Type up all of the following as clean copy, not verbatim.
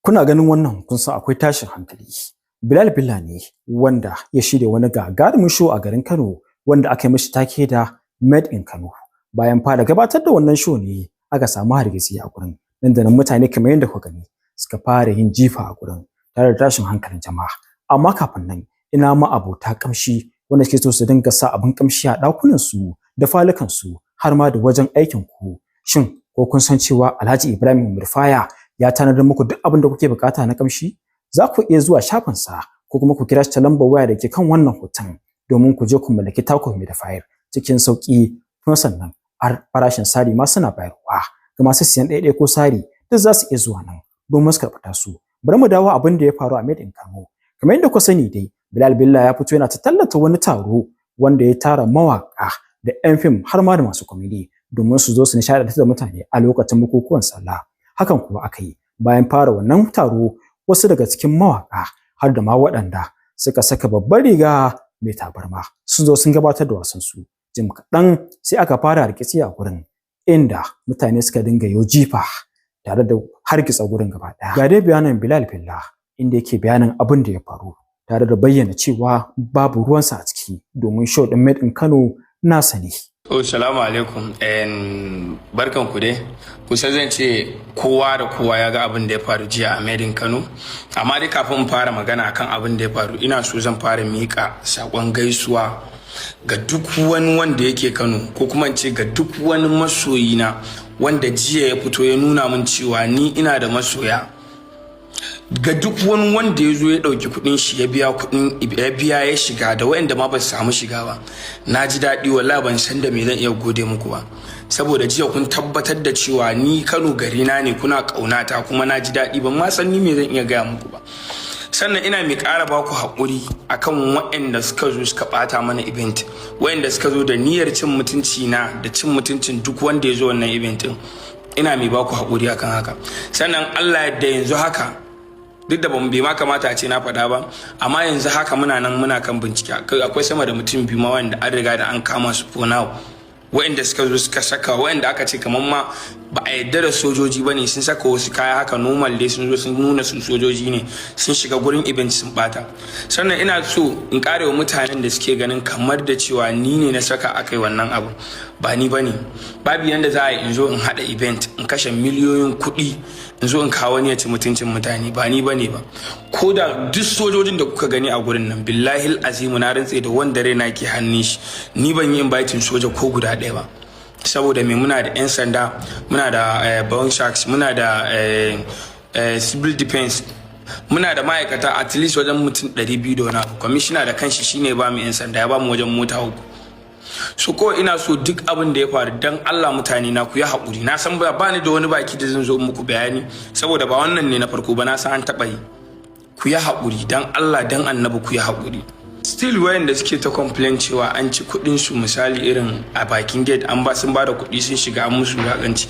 Kuna ganin wannan, kun san akwai tashin hankali. Bilal Billa ne wanda ya shirya wani gagarumin show a garin Kano wanda aka yi mishi take da Made in Kano. Bayan fara gabatar da wannan show ne aka samu hargitsi a gurin. Nan da nan mutane, kamar yadda kuka gani, suka fara yin jifa a gurin tare da tashin hankalin jama'a. Amma kafin nan, ina ma'abota kamshi wanda suke so su dinga sa abin kamshi a ɗakunan su da falukan su, har ma da wajen aikin ku? Shin ko kun san cewa Alhaji Ibrahim Murfaya ya tanadar muku duk abin da kuke bukata na kamshi? Za ku iya zuwa shafinsa ko kuma ku kira shi ta lambar waya da ke kan wannan hoton domin ku je ku mallaki taku humidifier cikin sauki. Kuma sannan har farashin sari ma suna bayarwa ga masu siyan ɗaya ko sari, duk za su iya zuwa nan domin su karɓi tasu. Bari mu dawo abin da ya faru a Made in Kano. Kamar yadda ku sani dai, Bilal Billa ya fito yana ta tallata wani taro wanda ya tara mawaka da 'yan fim har ma da masu comedy domin su zo su nishaɗantar da mutane a lokacin bukukuwan sallah. Hakan kuwa aka yi. Bayan fara wannan taro, wasu daga cikin mawaka, har da ma waɗanda suka saka babbar riga mai tabarma, sun zo sun gabatar da wasan su. Jim kaɗan sai aka fara rikici a gurin, inda mutane suka dinga yo jifa tare da hargitsa gurin gaba ɗaya. Ga dai bayanin Bilal Billa inda yake bayanin abin da ya faru, tare da bayyana cewa babu ruwansa a ciki domin show ɗin Made in Kano nasa ne. Oh, salamu alaikum. Barkan ku dai. Kusa zan ce kowa da kowa ya ga abin da ya faru jiya a Made in Kano. Amma dai kafin in fara magana akan abin da ya faru, ina so zan fara miƙa saƙon gaisuwa ga duk wani wanda yake Kano, ko kuma in ce ga duk wani masoyina wanda jiya ya fito ya nuna min cewa ni ina da masoya. Ga duk wani wanda ya zo ya ɗauki kuɗin shi ya biya kuɗin, ya biya ya shiga, da waɗanda ma ba su samu shiga ba, na ji daɗi. Wallahi ban san da me zan iya gode muku ba, saboda jiya kun tabbatar da cewa ni Kano garina ne, kuna ƙaunata, kuma na ji daɗi, ban ma san ni me zan iya gaya muku ba. Sannan ina mai ƙara ba ku haƙuri akan waɗanda suka zo suka ɓata mana event, waɗanda suka zo da niyyar cin mutunci na da cin mutuncin duk wanda ya zo wannan event ɗin. Ina mai ba ku haƙuri akan haka. Sannan Allah yadda yanzu haka, duk da bai ma kamata a ce na faɗa ba, amma yanzu haka muna nan muna kan bincike. Akwai sama da mutum 2 ma wanda an riga da an kama su for now, waɗanda suka zo suka saka, waɗanda aka ce kamar ma ba a yadda da sojoji ba ne, sun saka wasu kaya haka normal dai, sun zo sun nuna sun sojoji ne, sun shiga gurin event sun bata. Sannan ina so in kare wa mutanen da suke ganin kamar da cewa ni ne na saka aka yi wannan abu. Ba ni ba ne. Babu yanda za a yi in zo in haɗa event, in kashe miliyoyin kuɗi, in zo in kawo wani ya ci mutuncin mutane. Ba ni ba ne ba. Ko da duk sojojin da kuka gani a gurin nan, billahi azimu, na rantse da wanda raina ke hannun shi, ni ban yi inviting soja ko guda ɗaya ba. Saboda me? Muna da 'yan sanda, muna da bomb sharks, muna da civil defense, muna da ma'aikata at least wajen mutum 200 da wani abu. Kwamishina da kanshi shine ba mu 'yan sanda, ya ba mu wajen mota uku. So kawai ina so duk abin da ya faru, dan Allah mutane na, ku yi haƙuri. Na san ba ni da wani baki da zan zo muku bayani, saboda ba wannan ne na farko ba, na san an taɓa yi. Ku yi haƙuri, dan Allah dan Annabi, ku yi haƙuri. Still wayanda suke ta complain cewa an ci kuɗin su, misali irin a bakin gate an ba sun ba da kuɗi sun shiga an musu wulaƙanci,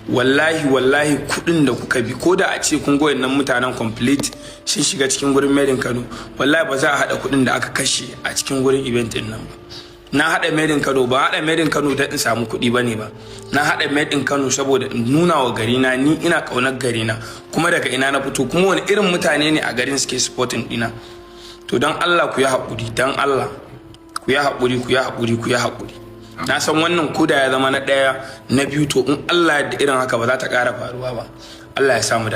wallahi wallahi kuɗin da kuka bi, ko da a ce kun goyi nan mutanen complete sun shiga cikin gurin Made in Kano, wallahi ba za a haɗa kuɗin da aka kashe a cikin gurin event ɗin nan ba. Na haɗa Made in Kano, ba haɗa Made in Kano don in samu kuɗi ba ne ba. Na haɗa Made in Kano saboda in nuna wa garina ni ina ƙaunar garina, kuma daga ina na fito, kuma wani irin mutane ne a garin suke supporting ɗina. To don Allah ku yi haƙuri, don Allah ku yi haƙuri, ku yi haƙuri, ku yi haƙuri. Na san wannan koda ya zama na ɗaya, na biyu, to in Allah da irin haka ba za ta ƙara faruwa ba. Allah ya samu dace.